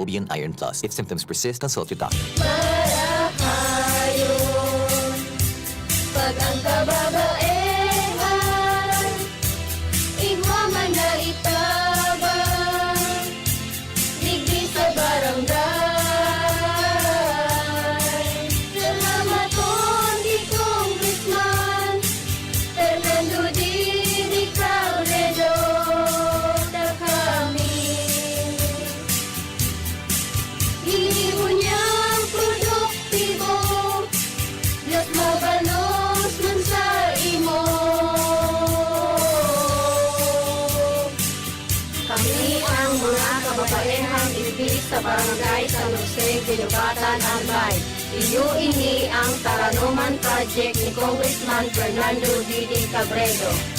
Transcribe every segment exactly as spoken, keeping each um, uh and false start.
Obion Iron Plus. If symptoms persist, consult your doctor. Marahayon, pag ang kababaehan, igwa man na itabang, digdi sa barangay. Salamaton ki Congressman Fernando Didi Cabredo, ta kami ini ngunyan produktibo, Dios mabalos man sa imo. Kami ang mga kababaehang digdi sa Barangay San Jose, Guinobatan, Albay. Iyo ini ang Taranoman Project ni Congressman Fernando Didi Cabredo.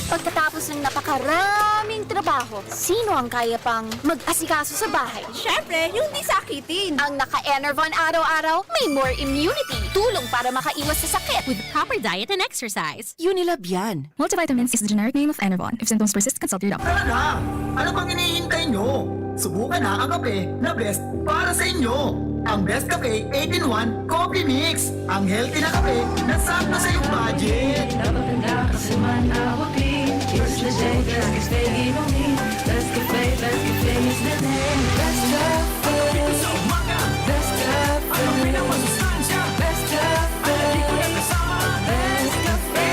Pagkatapos ng napakaraming trabaho, sino ang kaya pang mag-asikaso sa bahay? Siyempre, yung di sakitin. Ang naka-Enervon araw-araw may more immunity. Tulong para makaiwas sa sakit. With proper diet and exercise. Unilab yan. Multivitamins is the generic name of Enervon. If symptoms persist, consult your doctor. Tara na! Ano pang hinihintay nyo? Subukan na ang kape na best para sa inyo. Ang Best Cafe eight in one Coffee Mix. Ang healthy na kape na sakto sa iyong budget. Napaganda kasi man ako clean. Here's the day, best cafe inumin. Best cafe, best cafe is the name. Best cafe. Sa umaga, Best cafe. ang kape na masustansya. Best cafe. Hindi ko na kasama. Best cafe.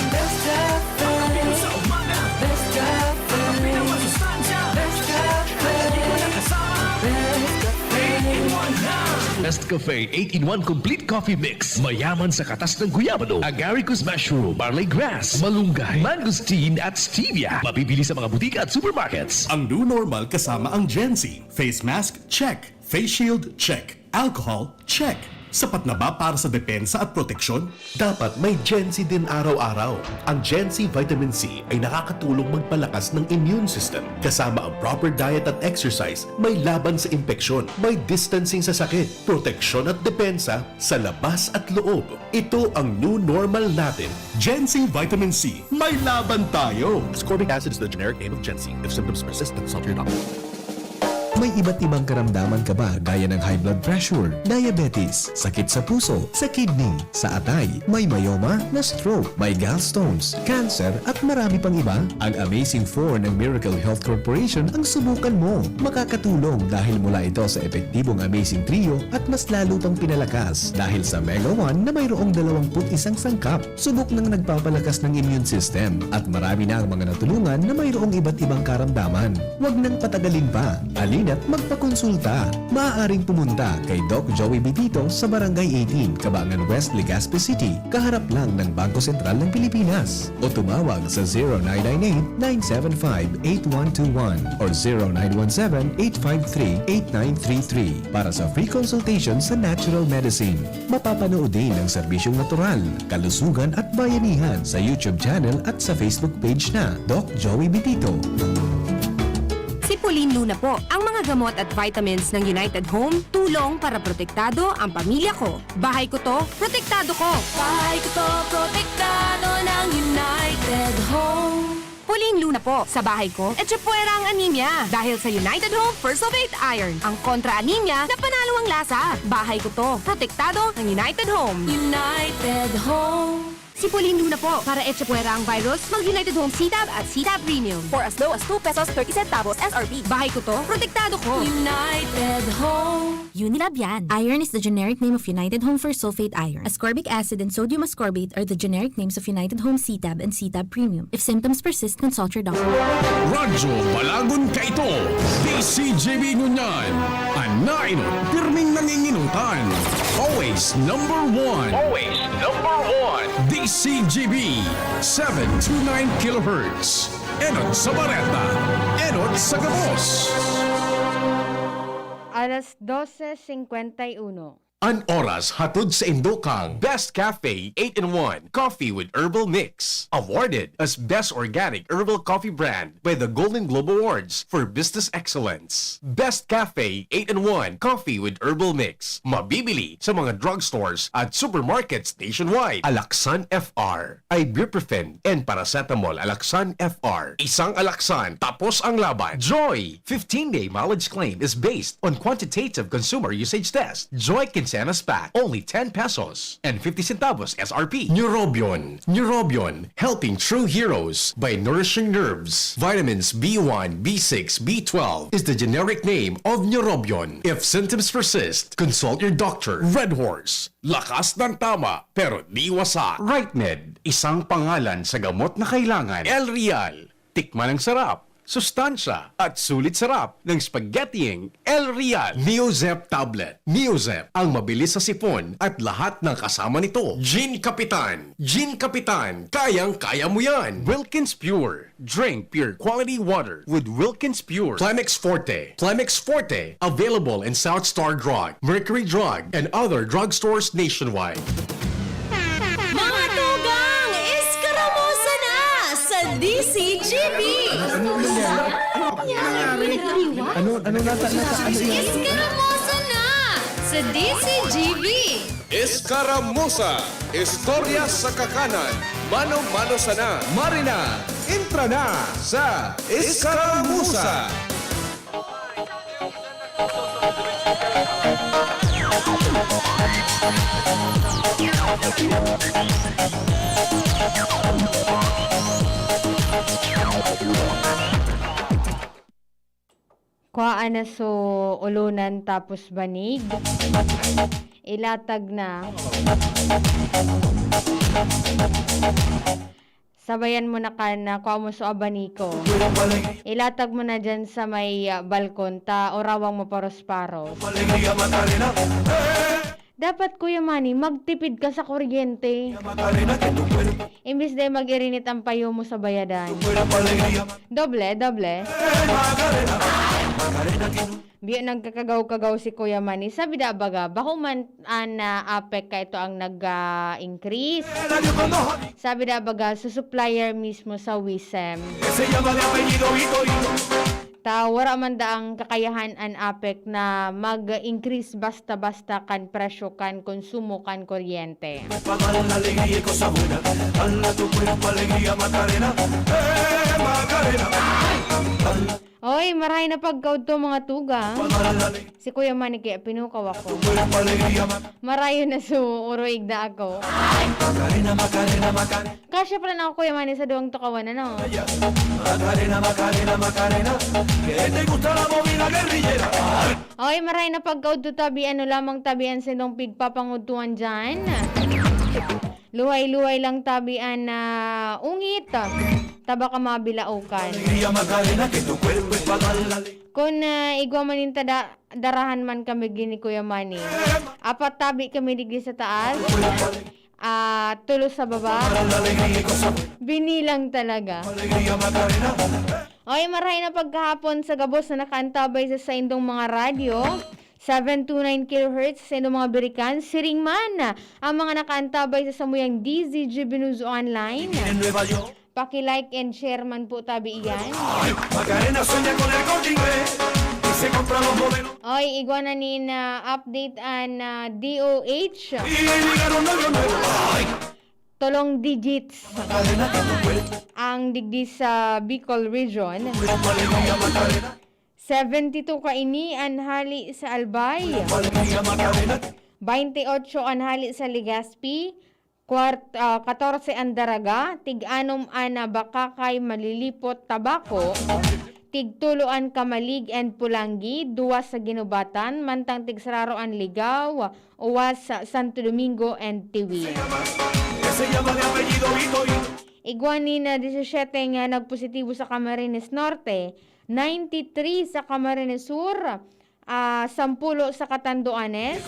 Best cafe. Sa umaga, Best cafe. ang kape na masustansya. Best cafe. Hindi ko na kasama. Best cafe. Eight in one na. Best Cafe eight in one Complete Coffee Mix. Mayaman sa katas ng guyabano, agaricus mushroom, barley grass, malunggay, mangosteen at stevia. Mabibili sa mga butika at supermarkets. Ang new normal kasama ang Gen Z. Face mask, check. Face shield, check. Alcohol, check. Sapat na ba para sa depensa at proteksyon? Dapat may Gen Z din araw-araw. Ang Gen Z Vitamin C ay nakakatulong magpalakas ng immune system. Kasama ang proper diet at exercise, may laban sa impeksyon, may distancing sa sakit, proteksyon at depensa sa labas at loob. Ito ang new normal natin. Gen Z Vitamin C, may laban tayo! Ascorbic acid is the generic name of Gen Z. If symptoms persist, consult your doctor. May iba't ibang karamdaman ka ba gaya ng high blood pressure, diabetes, sakit sa puso, sa kidney, sa atay, may myoma, na-stroke, may gallstones, cancer, at marami pang iba? Ang Amazing four ng Miracle Health Corporation ang subukan mo. Makakatulong dahil mula ito sa epektibong Amazing Trio at mas lalo pang pinalakas dahil sa Mega one na mayroong dalawang put isang sangkap. Subok nang nagpapalakas ng immune system at marami na ang mga natulungan na mayroong iba't ibang karamdaman. Huwag nang patagalin pa. Halina't magpakonsulta. Maaaring pumunta kay Doc Joey Bitito sa Barangay eighteen, Cabangan West, Legazpi City, kaharap lang ng Bangko Sentral ng Pilipinas. O tumawag sa zero nine nine eight, nine seven five, eight one two one or zero nine one seven, eight five three, eight nine three three para sa free consultation sa natural medicine. Mapapanood din ang serbisyong natural, kalusugan at bayanihan sa YouTube channel at sa Facebook page na Doc Joey Bitito. Si Pauline Luna po, ang mga gamot at vitamins ng United Home, tulong para protektado ang pamilya ko. Bahay ko to, protektado ko. Bahay ko to, protektado ng United Home. Pauline Luna po, sa bahay ko, etchepuera ang anemia. Dahil sa United Home First of Eight Iron, ang kontra anemia na panalo ang lasa. Bahay ko to, protektado ng United Home. United Home. Si Pauline Luna po, para etchepuera ang virus, mag United Home C-Tab at C-Tab Premium. For as low as two pesos thirty centavos S R P. Bahay ko to, protektado ko. United Home. Unilab yan. Iron is the generic name of United Home First Sulfate Iron. Ascorbic acid and sodium ascorbate are the generic names of United Home C-Tab and C-Tab Premium. If symptoms persist, consult your doctor. Radyo Balagon Kaito, D C G B ngunyan. An nainot, pirming nanginginutan. Always number one. Always number one. D C G B, seven two nine kilohertz. Enot sa bareta. Enot sa gabos. Alas doce cincuenta y uno. An oras hatod sa indo kang Best Cafe eight-in-one Coffee with Herbal Mix. Awarded as Best Organic Herbal Coffee Brand by the Golden Globe Awards for Business Excellence. Best Cafe eight-in-one Coffee with Herbal Mix. Mabibili sa mga drugstores at supermarkets nationwide. Alaxan F R. Ibuprofen and paracetamol. Alaxan F R. Isang Alaxan, tapos ang laban. Joy! Fifteen-day mileage claim is based on quantitative consumer usage test. Joy Quincenas Pack, only ten pesos and fifty centavos S R P. Neurobion. Neurobion, helping true heroes by nourishing nerves. Vitamins B one, B six, B twelve is the generic name of Neurobion. If symptoms persist, consult your doctor. Red Horse. Lakas ng tama, pero di wasak. Rightmed, isang pangalan sa gamot na kailangan. El Real, tikman ang sarap, sustansya, at sulit sarap ng spaghettiing El Real. Neozep Tablet. Neozep, ang mabilis sa sipon at lahat ng kasama nito. Gin Kapitan. Gin Kapitan, kayang-kaya mo yan. Wilkins Pure. Drink pure quality water with Wilkins Pure. Plemex Forte. Plemex Forte. Available in South Star Drug, Mercury Drug, and other drugstores nationwide. Mga tugang, Eskaramuza na sa D C G B! Ano nangyari? Ano nangyari? Ano nangyari? Ano, ano nata-, nata-, ano yun? Eskaramuza na sa D C G B! Eskaramuza, istorya sa kakanan, mano-mano sana. Marina, entra na sa Eskaramuza! Kuhaan na so olonan tapos banig. Ilatag na. Sabayan mo na kan, ah, kua mo so abaniko. Ilatag mo na dyan sa may, ah, balkon ta orawang maparos-paros. Dapat, Kuya Manny, magtipid ka sa kuryente. Imbis na mag-irinit ang payo mo sa bayadan. Doble, doble. Biya nagkakagaw-kagaw si Kuya Manny. Sabi da baga, bako man an, ah, APEC kaito ang nag, ah, increase. Sabi da baga, su supplier mismo sa WISM. Ta wara man daang kakayahan an APEC na mag-increase basta-basta kan presyo kan konsumo kan kuryente. Oy, marahay na pagkaudto, mga tugang. Si Kuya Manny kaya pinukaw ako. Marayo na su uroig da ako. Kasya pala na ako, Kuya Manny, sa duwang tukawan, ano? Oy, marahay na pagkaudto, tabi, ano lamang, tabi, an sindong pigpapangudtuan dyan. Luhay-luhay lang, tabi, an, ah, ungit. Taba ka mabilaukan. Kun, ah, igwa man nin tada-, darahan man kami gini, Kuya Manny. Apat tabi kami digdi sa taas. Ah, tulo sa baba. Binilang talaga. Oy, marahay na pagkahapon sa gabos na nakaantabay sa saindong mga radyo. Seven two nine kilohertz sa indong mga birikan. Siring man ang mga nakaantabay sa samuyang D Z G Binuzo Online. Paki-like and share man po tabi iyan. Macarena sueña con el Corte Inglés y se compra los modelos. Oy, igwa na nin, ah, update an, ah, D O H. Y llegaron novios nuevos. Tolong digits ang digdi sa Bicol Region. Seventy-two kaini an hali sa Albay. Baynte otso an hali sa Legazpi. Kwart-, ah, katorse an Daraga, tig-anom an, ah, Bacacay, Malilipot, Tabaco, tig-tulo an Camalig and Polangui, duwa sa Guinobatan, mantang tig-sararo an Ligao, Oas, Santo Domingo and Tiwi. Igwa nin, ah, disisiete nga nagpositibo sa Camarines Norte, ninety-three sa Camarines Sur, ah, sampulo sa Catanduanes,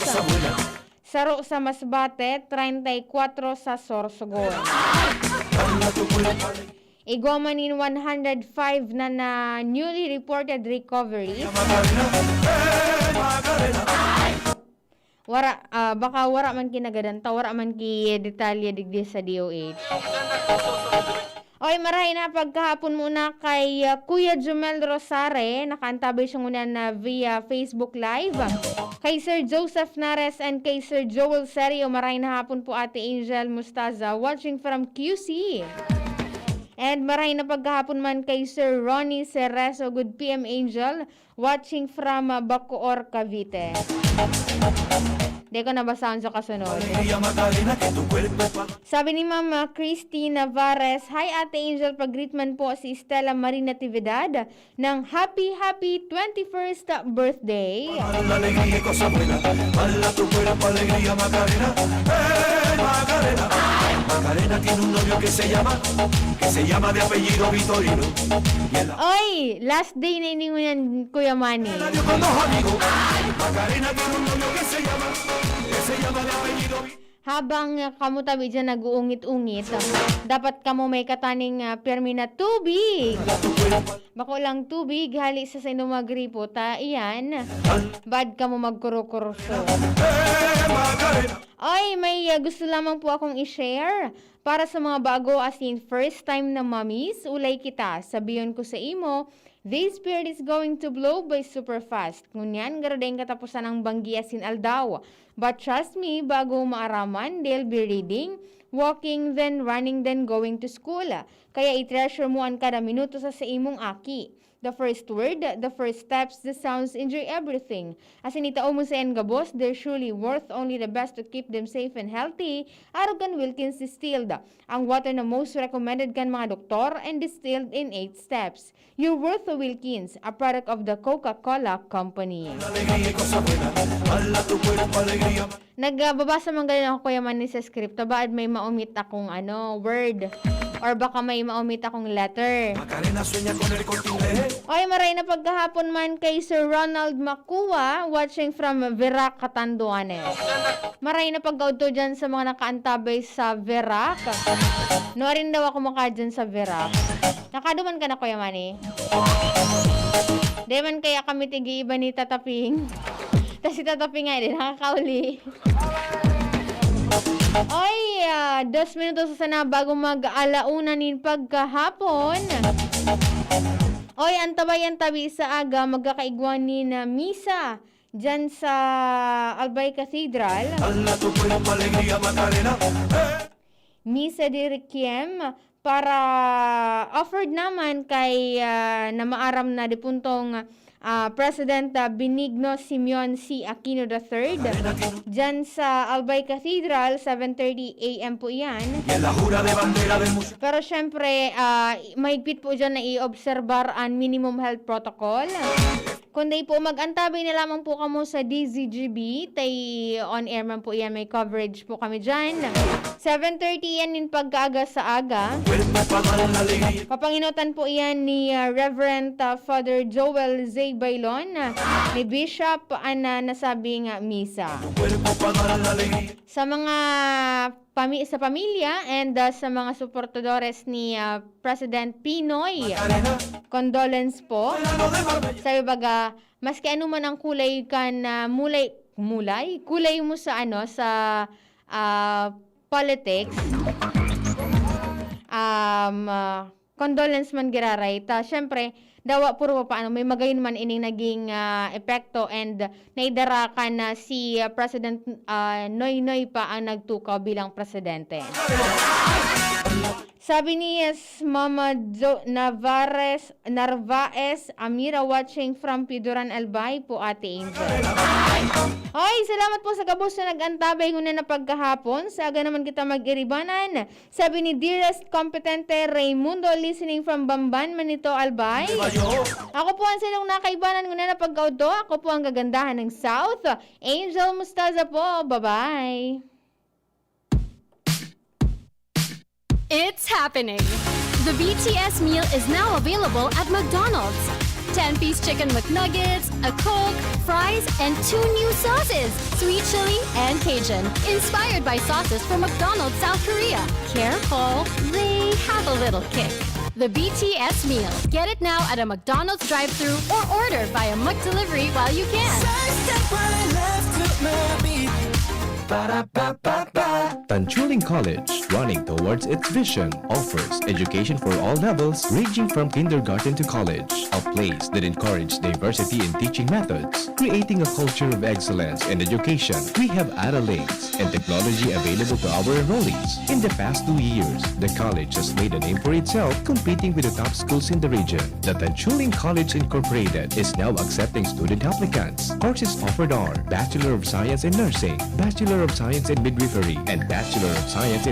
saro sa Masbate, treinta y cuatro sa Sorsogon. Igwa man nin one hundred five na, na newly reported recoveries. Wara, ah, baka wara man kinagadan ta, wara man ki detalye digdi sa D O H. Oy, marahay na pagkahapon muna kay, ah, Kuya Jumel Rosare, nakaantabay siya ngunyan na via Facebook Live. Kay Sir Joseph Nares and kay Sir Joel Serio, marahay na hapon po, Ate Angel Mustaza, watching from Q C. And marahay na pagkahapon man kay Sir Ronnie Cerezo, good P M Angel, watching from, ah, Bacoor, Cavite. Di ko nabasahon sa kasunod. Sabi ni Ma'am, ah, Christy Navarez, "Hi, Ate Angel, pag-greet man po si Stella Marie Natividad ng happy, happy twenty-first birthday." La alegría y cosa buena, baila tu cuerpo, alegría, Macarena. ¡Eh, Macarena! Macarena tiene un novio que se llama, que se llama de apellido Vitorino. Y en la Oy, last day na ini ngunyan, Kuya Manny. Con dos amigos. Macarena tiene un novio que se llama, que se llama de apellido Vi- Habang, ah, kamo tabi diyan nag-uungit-ungit, dapat kamo may kataning, ah, pirmi na tubig. Bako lang tubig, hali sa saindong mga gripo, ta iyan, bad kamo magkurukuruso. Oy, may, ah, gusto lamang po akong i-share para sa mga bago, as in first time na mommies, ulay kita. Sabihon ko sa imo, this period is going to blow by super fast. Ngunyan, garo daing kataposan ang banggi asin aldaw. But trust me, bago maaraman, they'll be reading, walking, then running, then going to school. Kaya i-treasure mo an kada minuto sa, sa imong aki. The first word, the first steps, the sounds, enjoy everything. Asin itao mo sa iyang gabos, they're surely worth only the best to keep them safe and healthy. Arog kan Wilkins Distilled, ang water na most recommended kan mga doktor and distilled in eight steps. You're worth the Wilkins, a product of the Coca-Cola Company. Alegría y cosa buena, baila tu cuerpo, alegría. Nagbabasa man gayon ako, Kuya Manny, sa script. Tabaad may maomit akong, ano, word. Or baka may maomit akong letter. Macarena sueña con el Corte Inglés. Oy, maray na pagkahapon man kay Sir Ronald Macua, watching from Virac, Catanduanes. Maray na pagkaudto dyan sa mga nakaantabay sa Virac. No, arin daw ako maka dyan sa Virac. Nakaduman ka na, Kuya Manny? Di man kaya kami tigi-iba ni Tata Ping. Ta si Tata Ping nga, di nakakauli. Oy, ah, dos minutos sa sana bago mag-ala una nin pagkahapon. Oy, antabay-antabi sa aga, magkakaigwa nin, ah, misa dyan sa Albay Cathedral. Hala tu cuerpo, alegría, Macarena. Eh. Misa de Requiem para offered naman kay, ah, na maaram na dipuntong, ah, President, ah, Benigno Simeon C. Aquino the third, dyan sa Albay Cathedral, seven thirty A M po iyan. Y en la jura de bandera del museo. Pero syempre, ah, mahigpit po dyan na i-obserbar ang minimum health protocol. Kundi po, mag-antabay na lamang po kamo sa D Z G B. Tay on air man po yan, may coverage po kami dyan. Seven thirty yan nin pagkaaga sa aga. Papanginotan po yan ni, ah, Reverend, ah, Father Joel Zay Bailon, ah, ni Bishop, an, ah, nasabing, ah, misa. Sa mga pami-, sa pamilya and, ah, sa mga suportadores ni, ah, President Pinoy, condolence po. Sabi baga, maski ano man ang kulay kan, ah, mulay, mulay? Kulay mo sa ano, sa, ah, politics, um, ah, condolence man giraray. Ta, syempre, dawa puro pa paano, may magayon man ining naging, ah, epekto and naidara kan, ah, si, ah, President, ah, Noynoy pa ang nagtukaw bilang presidente. Sabi ni, yes, Mama Jo-, Navares, Narvaez Amira, watching from Piduran, Albay po, Ate Angel. Oy, salamat po sa gabos na nag-antabay ngunyan na pagkahapon. Sa aga naman kita mag-iribanan. Sabi ni Dearest Competente Raymundo, listening from Bamban, Manito, Albay. Ako po ang sinong nakaibanan ngunyan na pagkaudto. Ako po ang kagandahan ng South. Angel Mustaza po. Bye-bye. It's happening! The B T S meal is now available at McDonald's. Ten-piece chicken McNuggets, a Coke, fries, and two new sauces, sweet chili and Cajun, inspired by sauces from McDonald's South Korea. Careful, they have a little kick. The B T S meal. Get it now at a McDonald's drive-thru or order via McDelivery while you can. Tanchuling College, running towards its vision, offers education for all levels, ranging from kindergarten to college, a place that encourages diversity in teaching methods, creating a culture of excellence in education. We have Ada links and technology available to our enrollees. In the past two years, the college has made a name for itself, competing with the top schools in the region. The Tanchuling College Incorporated is now accepting student applicants. Courses offered are Bachelor of Science in Nursing, Bachelor of Science in Midwifery, and Bachelor of Science